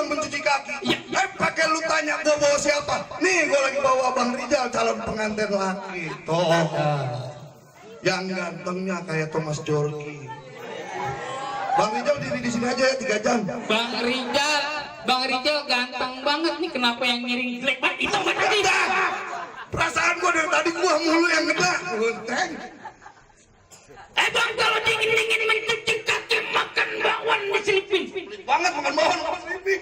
bang mencuci kaki. Pakai lu tanya gua bawa siapa? Nih gua lagi bawa Bang Rijal calon pengantin laki. Toh. Yang gantengnya kayak Thomas Jorgi. Bang Rijal diri di sini aja ya 3 jam. Bang Rijal ganteng banget nih, kenapa yang miring jelek banget? Itu tadi. Perasaan gua dari tadi gua mulu yang ngeda. Genteng. Bang, kalau dingin mencuci kaki makan bakwan diselipin. Banget makan bawang selipin.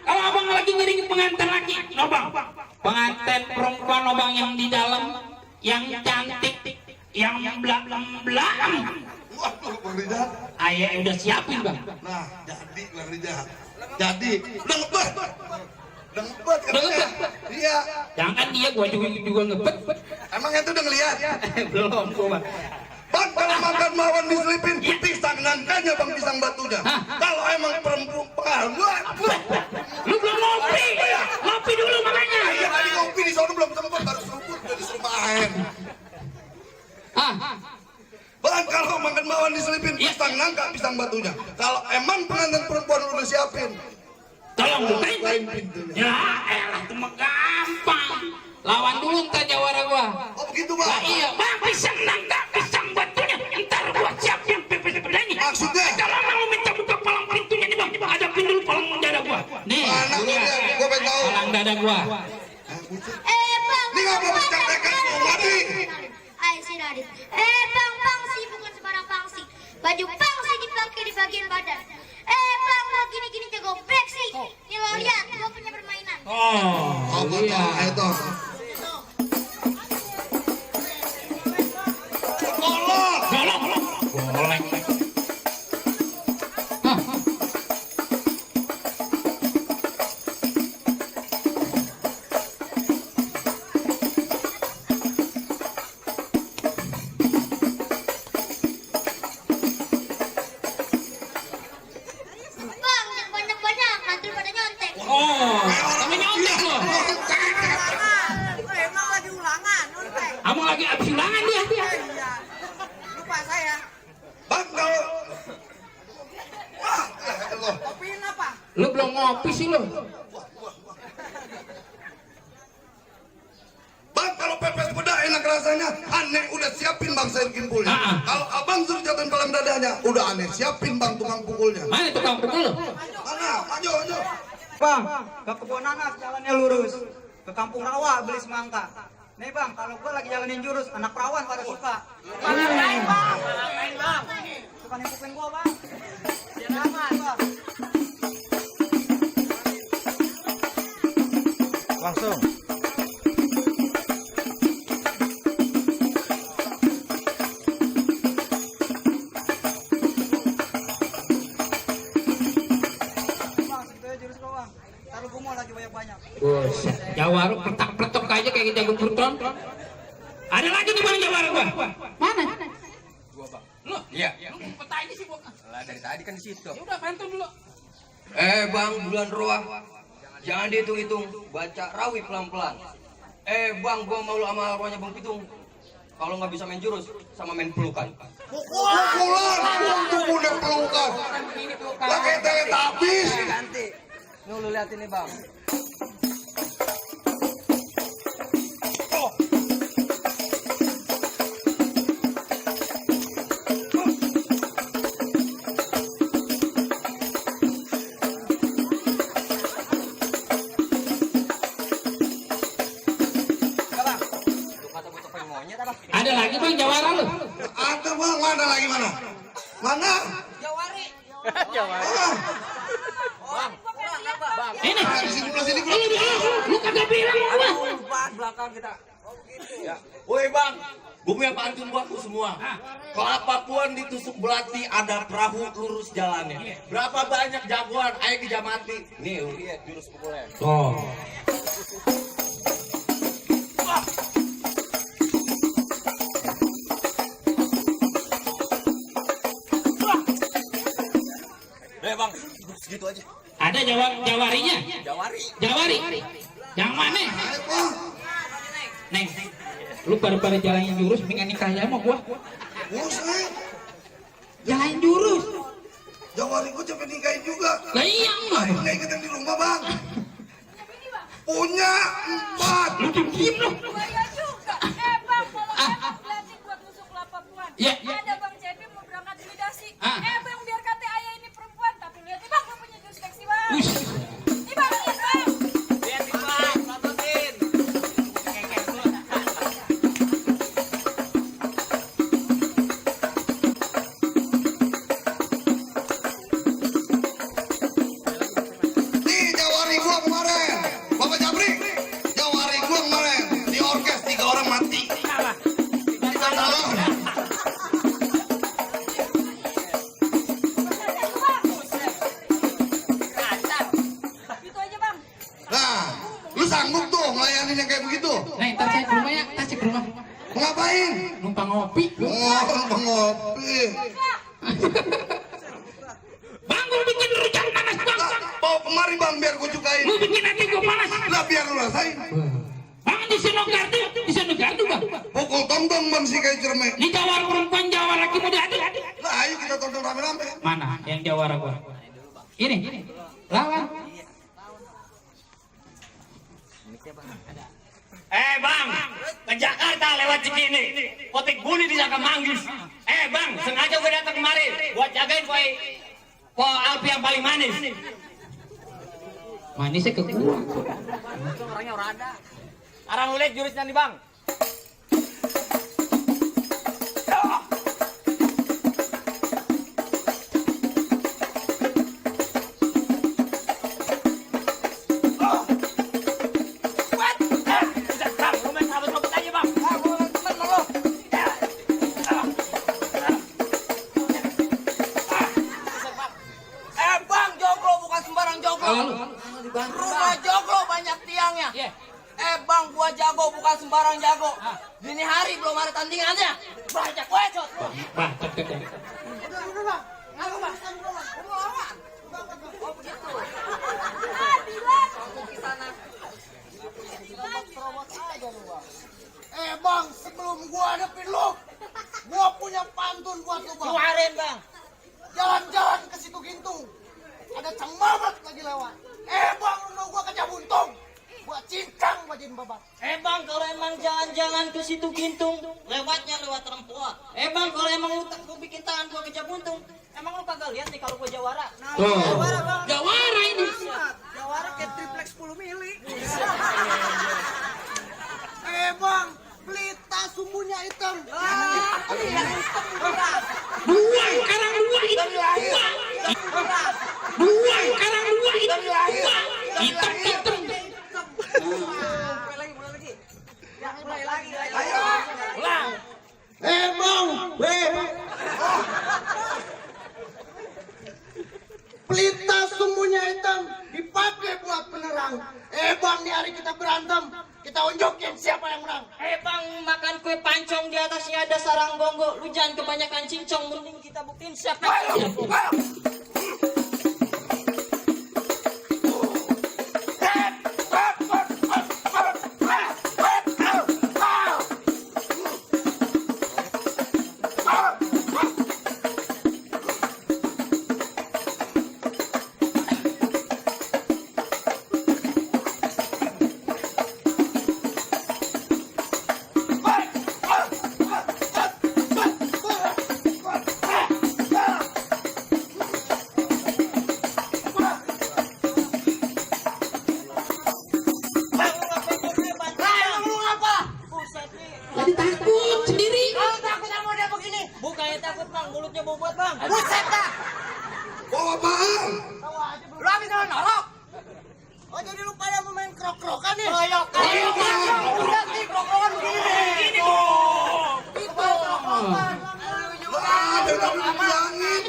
Kalau abang lagi ngiringin pengantin laki, bang, pengantin perempuan bang yang di dalam, yang cantik, yang belakang. Waduh, Bang Rijal. Ayah udah siapin bang. Nah, jadi Bang Rijal. Jadi, udah ngebet katanya. Iya. Jangan dia gua juga ngebet. Emang itu udah ngeliat? Belum gua bang. Bang, kalau makan mawon diselipin pisang nangkanya bang, pisang batunya. Kalau emang perempuan, Lu belum ngopi dulu makanya. Iya tadi ngopi di sana belum sempat, baru seruput udah disuruh main. Bang, kalau makan mawon diselipin pisang nangka, pisang batunya. Kalau emang pengantin perempuan udah siapin, tolong bukain pintunya. Ya elah, itu mah gampang. Lawan dulu ntar jawara gua. Oh begitu bang? Nah, iya bang, pisang nangka, pisang batunya. Ntar gua siapin pepes pedanya. Maksudnya? Kalau mau minta buka palang pintunya nih bang, hadapin dulu palang dada gua. Nih, mana dia? Gua pengen tahu. palang dada gua. Bang. Ini nggak mau mencatatkan mati. Ayo si Radit. Bang, pangsi bukan sembarang pangsi. Baju pangsi dipakai di bagian badan. Bang, mau gini-gini jago beksi. Nih lo lihat, gua punya permainan. Oh iya. Itu. Golong. Bang, yang banyak-banyak, nanti pada nyontek. Kamu nyontek loh. Emang lagi ulangan, nontek. Abang lagi abis ulangan dia. Iya, lupa saya. Bang, kalau Kopiin apa? Lu belum ngopi sih lu. Bang, kalau pepes kuda enak rasanya, aneh udah siapin bang saya bikin pulnya. Kalau abang suruh jatuhin palang dadanya, udah aneh siapin bang tukang pukulnya. Mana tukang pukul lu? Mana? Maju. Bang, ke kebun nanas jalannya lurus. Ke kampung rawa beli semangka. Nih bang, kalau gua lagi jalanin jurus, anak perawan pada suka. Main bang. Suka nimpukin gua bang. Jangan bang. Langsung. Bang, segitu aja jurus gua bang. Taruh gua mau lagi banyak-banyak. Buset, Jawaru petak-petok aja kayak jagung putron. Ada lagi nih bang Jawaru gua. Mana? Gua bang. Lu? Iya. Lu peta aja sih gua. Lah dari tadi kan di situ. Ya udah pantun dulu. Bang, bulan roah. Jangan dihitung-hitung, baca rawi pelan-pelan. Bang, gua mau lu sama arwahnya Bang Pitung. Kalau nggak bisa main jurus, sama main pelukan. Pukulan, untuk udah pelukan. Lah kayak teletabis. Ganti. Nih lu lihat ini bang. Ada lagi bang Jawara lu? Ada bang, mana lagi mana? Mana? Jawari. Ini. Nah, di sebelah sini Lu kagak bilang gua. Lupa belakang kita. Ya. Woi bang, gue punya pantun buat lu semua. Kelapa puan ditusuk belati, ada perahu lurus jalannya. Berapa banyak jagoan, ayo dijamati. Nih, lu lihat jurus pukulnya. Oh. Bang, segitu aja. Ada Jawarinya? Jawari. Yang mana? Neng, lu pada jalanin jurus, mendingan nikah aja sama gua. Usai. Jalanin jurus. Jawa jawari gue cepet nikahin juga. Lah iya mah. Nggak ikut yang di rumah bang. Punya 4. Lu diem lu. Buaya juga. Bang, kalau emang berarti buat musuh kelapa puan. Ya. Ada Bang Cepi mau berangkat di Dasi. Ah. Bang, biar kata ayah ini perempuan, tapi lihat nih Bang, gak punya jurus seksi Bang. Wih. Nih Bang, lihat Bang. Lihat nih bang, tontonin. Nih jawari gua kemarin. Bapak Jabri, jawari gua kemarin. Di orkes 3 orang mati. Kita dalam. Gitu aja Bang. Nah, lu sanggup tuh ngelayanin yang kayak begitu? Nah, ntar saya ke rumah ya, tas ke rumah. Mau ngapain? Numpang ngopi. Oh, ngopi. Bang, gua bikin rujak panas bang. Bawa kemari bang, biar gua cukain. Lu bikin nanti gua panas. Lah biar lu rasain. Bang di Senogardu bang. Pukul tom-tom bang si kayak cermek. Di jawara perempuan, jawara laki muda ada. Nah, ayo kita tonton rame-rame. Mana yang jawara gua? Ini. Lawan. Bang, ke Jakarta lewat Cikini. Potik buli di Jakarta Manggis. Bang, sengaja gue datang kemari buat jagain po Alpi yang paling manis. Manisnya ke gua. Orangnya orang ada. Arang lu lihat jurusnya nih bang. Bang, joglo bukan sembarang joglo. Rumah joglo banyak tiangnya. Bang, gua jago bukan sembarang jago. Dini hari belum ada tandingannya. Banyak wecot. Bang, cek. Bang, sebelum gua hadapin lu, gua punya pantun buat lu bang. Keluarin bang. Jalan-jalan ke situ Gintung, ada Cang Mamat lagi lewat. Bang, lu mau gua kejar buntung, gua cincang wajin babat. Bang, kalau emang jalan-jalan ke situ Gintung, lewatnya lewat Rempoa. Bang, kalau emang lu tak bikin tangan gua kejar buntung, emang lu kagak lihat nih kalau gua jawara. Tuh. Jawara ini. Jawara kayak triplex 10 mili. Bang, pelita sumbunya hitam. Dua, sekarang dua itu dua. Dua, sekarang dua itu dua. Hitam. Pelita sumbunya hitam dipakai buat penerang. Bang, di hari kita berantem, kita unjukin siapa yang menang. Bang, makan kue pancong di atasnya ada sarang bongo. Lu jangan kebanyakan cincong, mending kita buktiin siapa. Tadi takut sendiri. Kalau takut sama dia begini, Bukannya takut bang, mulutnya bobot bang. buset dah. Bawa apaan? Lu habis dengan nolok. Oh, jadi lu pada mau main krok-krokan nih? Ayo, Udah sih krok-krokan begini. Itu krok-krokan. Lah, dari tadi dibilangin.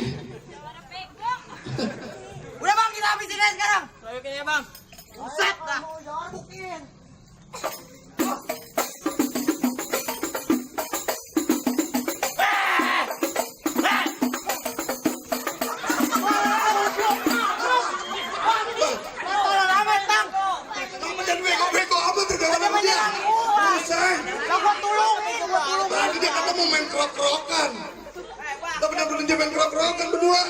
Udah bang, kita habisin aja sekarang. Oke ya bang. Buset dah. Bukin. Kamu jangan bego-bego amat ya jangan sama dia. Buset. Tadi dia kata mau main krok-krokan. Tapi dia belum main krok-krokan berdua.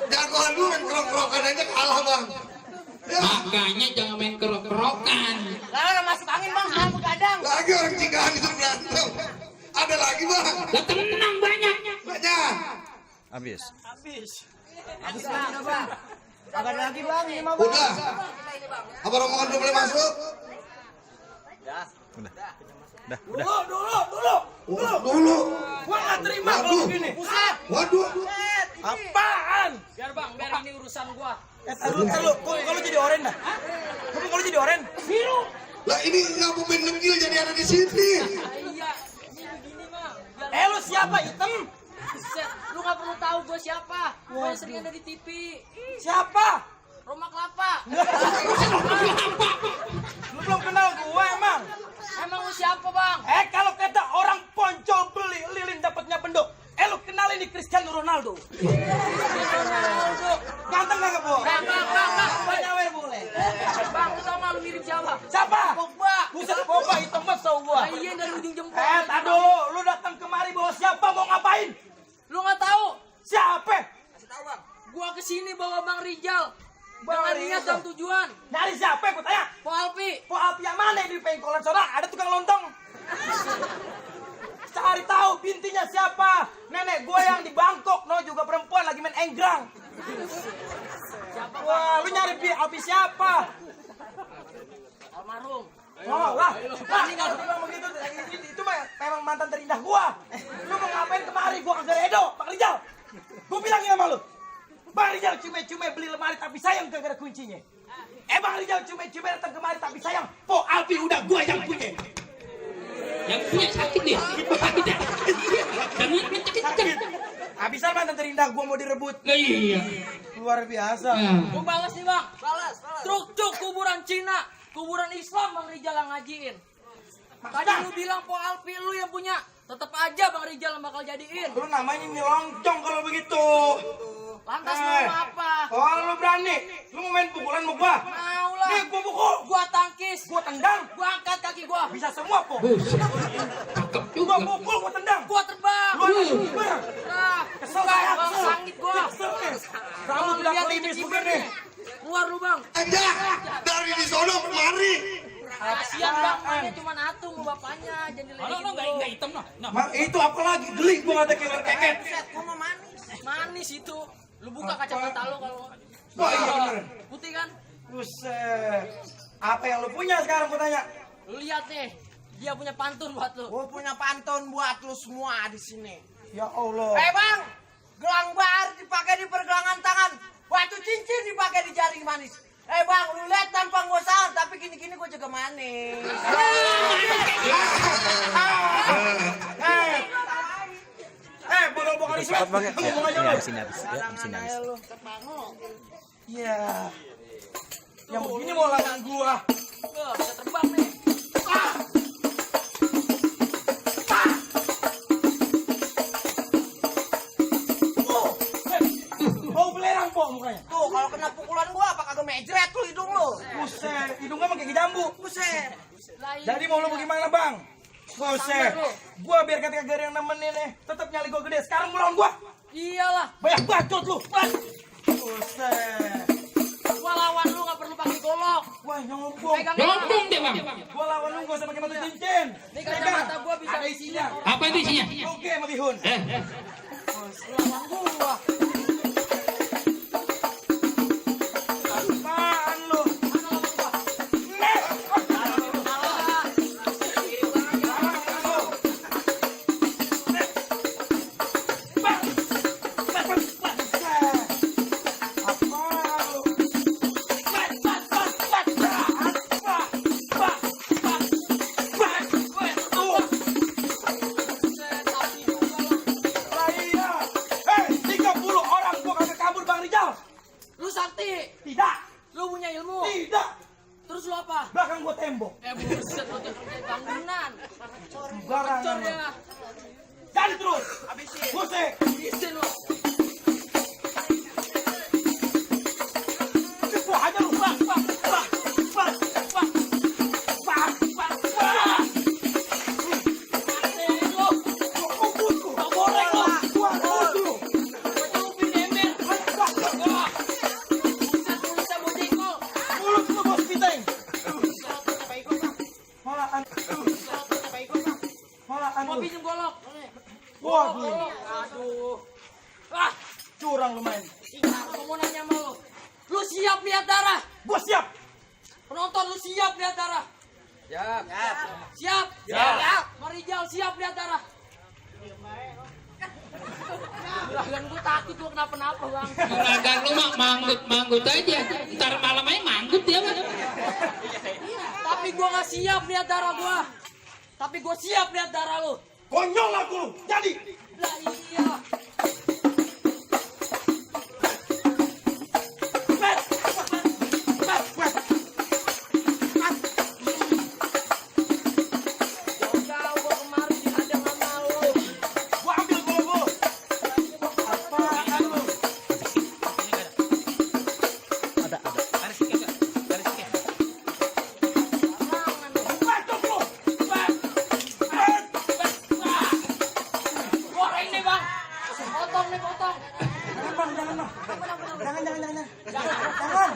Jagoan lu main kerok-kerokan aja kalah bang. Ya, Makanya jangan main kerok-kerokan. Kalau masuk angin bang, sekarang begadang. lagi orang Cikarang itu berantem. Ada lagi bang. Lah tenang banyak. Banyak. Habis. Agak ada lagi bang, ini mah bang. Udah. Apa rombongan belum boleh masuk? Dulu. Gua nggak terima kalau Waduh. begini. Waduh. Apaan? Biar bang, biar ini urusan gua. Taruh. Kok kalau jadi oren dah? Kok kalau jadi oren? Biru. Lah ini nggak pemain negil jadi ada di sini. Iya, ini begini mah. Biar Lu siapa hitam? Buset, lu gak perlu tahu gua siapa. Gua yang sering ada di TV. Siapa? Roma Kelapa. Lu belum kenal gua emang? Emang lu siapa bang? Kalau kata orang poncol beli lilin dapatnya bendok. Lu kenal ini Cristiano Ronaldo? Ganteng gak bu? Bang. Banyak boleh. Bang, lu tau gak lu mirip siapa? Siapa? Pogba. Buset Pogba hitam banget tau gua. Iya dari ujung jempol. Tak dulu, lu datang kemari bawa siapa mau ngapain? Lu gak tahu? Siapa? Gua kesini bawa Bang Rijal. Bang Dengan niat Rijal. dan tujuan. Nyari siapa gua tanya? Po Alpi. Po api yang mana di pengkolan sorak? Ada tukang lontong. Cari tahu bintinya siapa? Nenek gue yang di Bangkok, no juga perempuan lagi main enggrang. Wah, lu nyari api siapa? Almarhum. Oh lah, ini nggak usah bilang begitu. Itu mah memang mantan terindah gua. Lu mau ngapain kemari? Gua kagak redo, Bang Rijal. Gua bilangin sama lu. Bang Rijal cuma beli lemari tapi sayang kagak ada kuncinya. Bang Rijal cuma datang kemari tapi sayang. Po Alpi udah gua yang punya. Yang punya sakit nih. Sakit. Habisan mantan terindah gua mau direbut. Lah iya. Luar biasa. Gua balas nih bang. Balas. Truk kuburan Cina. Kuburan Islam Bang Rijal yang ngajiin. Tadi lu bilang Po Alpi lu yang punya. Tetep aja Bang Rijal yang bakal jadiin. Lu namanya nyelongcong kalau begitu. Lantas mau apa? Oh lu berani? Lu mau main pukulan sama gua? Mau lah. Nih gua pukul. Gua tangkis. Gua tendang. Gua angkat kaki gua. Bisa semua po. Buset. Cakep juga. Gua pukul, gua tendang. Gua terbang. Lu anak super. Nah, Kesel saya. Bang sangit gua. Rambut udah Lihat kelimis ini begini. Keluar lu bang. Aja dari di sono kemari. Kasihan bang, mainnya cuma atu sama bapaknya. Jadi Enggak hitam noh. Mak itu apa lagi? Geli gua ngata killer keket. Gua mah manis. Manis itu. Lu buka kacamata lu kalau. Oh iya bener. Putih kan? Buset. Apa yang lu punya sekarang gua tanya? Lu lihat nih. Dia punya pantun buat lu. Gue punya pantun buat lu semua di sini. Ya Allah. Bang, gelang bar dipakai di pergelangan tangan, batu cincin dipakai di jari manis. Bang, lu lihat tampang gue salah, tapi gini-gini gue juga manis. Bokal-bokal Islam. Cepat banget. Ya, Ngomong aja ya, lu. habis. Iya. Yang begini mau lawan gua. Wah, bisa terbang nih. Bau belerang po mukanya. Tuh, kalau kena pukulan gue apa kagak mejret lu hidung lu. Buset, hidungnya pakai jambu. Buset. Lah, ini Jadi mau lu bagaimana bang? Buset, gua biar kata kagak ada yang nemenin nih, tetap nyali gua gede. Sekarang mau lawan gua, iyalah. banyak bacot lu. Buset, Gua lawan lu nggak perlu pakai golok. wah nyombong. Pegang Nyombong deh bang. Gua lawan lu gak usah pakai batu cincin. Nih kacamata gua bisa ada isinya. Apa itu isinya? Oke, sama bihun. lawan gua. Apaan lu? Mana lawan gua? Nih. Lu sakti. Tidak, Lu punya ilmu. tidak. Terus lu apa? Belakang gua tembok. Buset, lu kerja bangunan. Barangan Cor lu. ya. Cari terus. Buset. Isin lu. Wah, aja lu. Bang. Lu. Betul, ember. Mau pinjem golok? Waduh, Aduh. Ah, curang lu main. aku mau nanya sama lu. Lu siap lihat darah? Gua siap. Penonton lu siap lihat darah? Siap. Siap? Siap. Marijal siap lihat darah? Kan gue takut lu kenapa-napa bang. Juragan lu mah manggut aja. Ntar malam aja manggut dia mah. Tapi gue gak siap lihat darah gue. Tapi gue siap lihat darah lu. Konyol aku lu. Jadi. Lah iya. Jauh-jauh gua kemarin diadang sama lu. Gua ambil gol gua. Apaan lu? Bacok lu. Goreng nih bang. Potong nih potong. Jangan.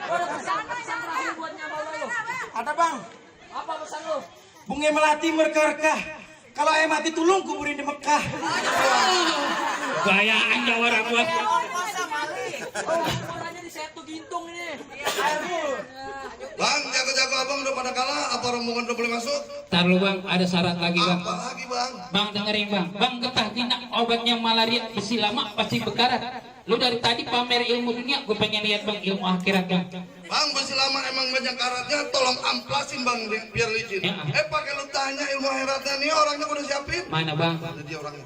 Gua ada pesan terakhir buat nyapa lu. Ada bang. Apa pesan lu? Bunga melati mereka-reka. Kalau ayah mati tulung kuburin di Mekah. Gayaan Jawa Rabuat. Orangnya di setu gintung ini. Bang, jago-jago abang udah pada kalah, apa rombongan udah boleh masuk? Ntar lu bang, ada syarat lagi bang. Apa lagi bang? Bang dengerin bang, bang getah tina obatnya malaria besi lama pasti bekarat. Lu dari tadi pamer ilmu dunia, gue pengen lihat bang ilmu akhirat bang. Bang, besi lama emang banyak karatnya, tolong amplasin bang biar licin. Ya. Pakai lu tanya ilmu akhiratnya nih, orangnya udah siapin. Mana bang? Jadi orangnya.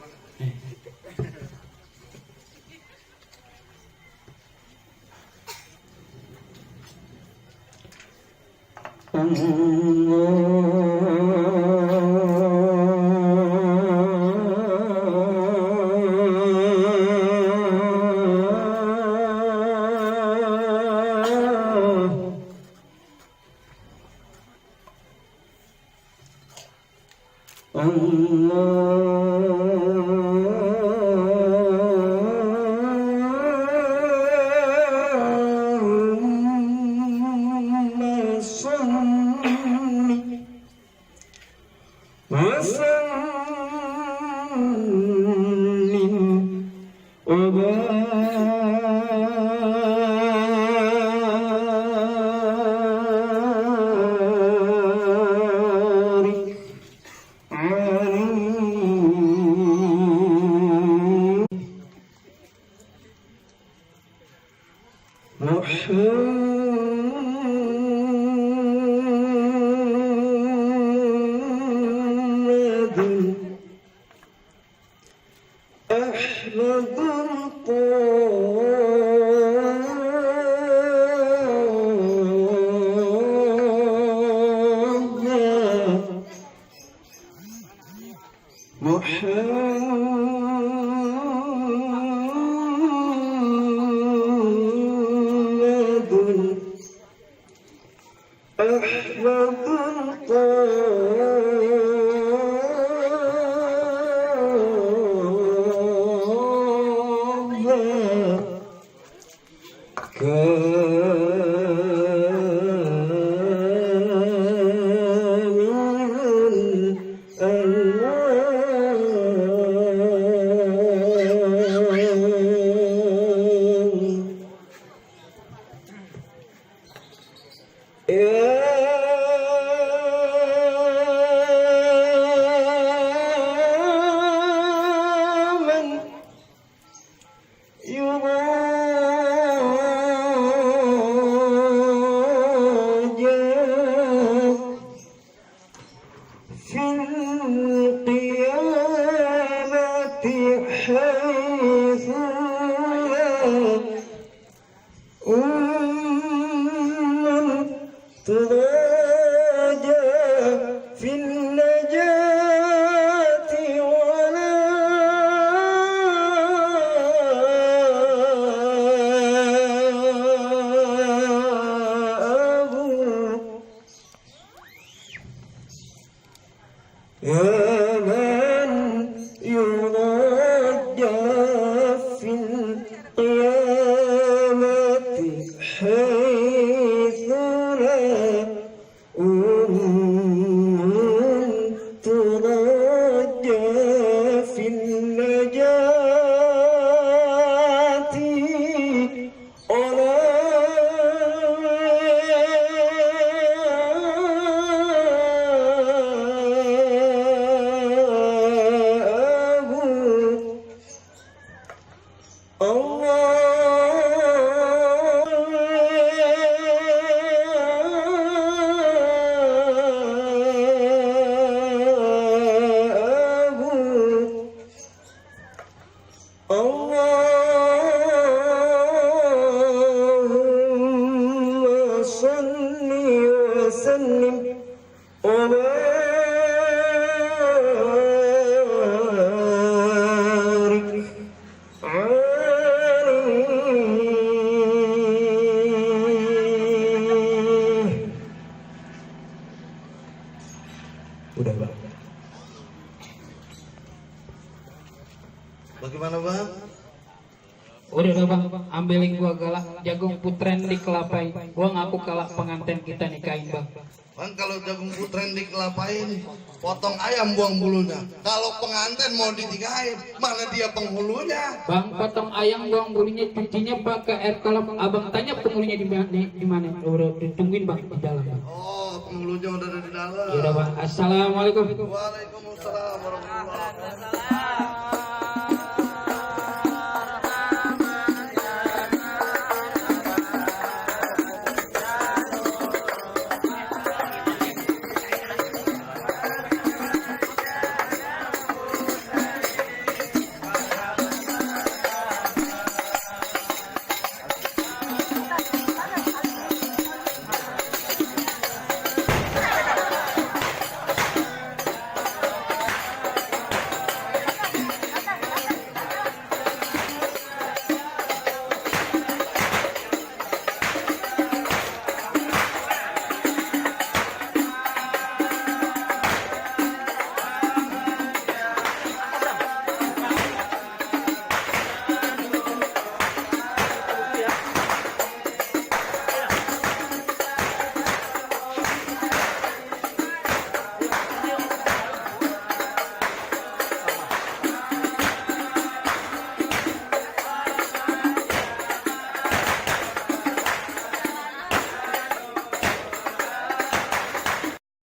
حيث لا Udah bang. Bagaimana bang? Udah bang, ambilin gua galak jagung putren di kelapai. Gua ngaku kalah pengantin kita nikahin bang. Bang kalau jagung putren dikelapain, potong ayam buang bulunya. Kalau pengantin mau dinikahin, mana dia penghulunya? Bang potong ayam buang bulunya, cucinya pakai air kolam. Abang tanya penghulunya di mana? Udah ditungguin bang di dalam bang. Oh penghulunya udah ada di dalam. Yaudah bang, assalamualaikum. Waalaikumsalam warahmatullahi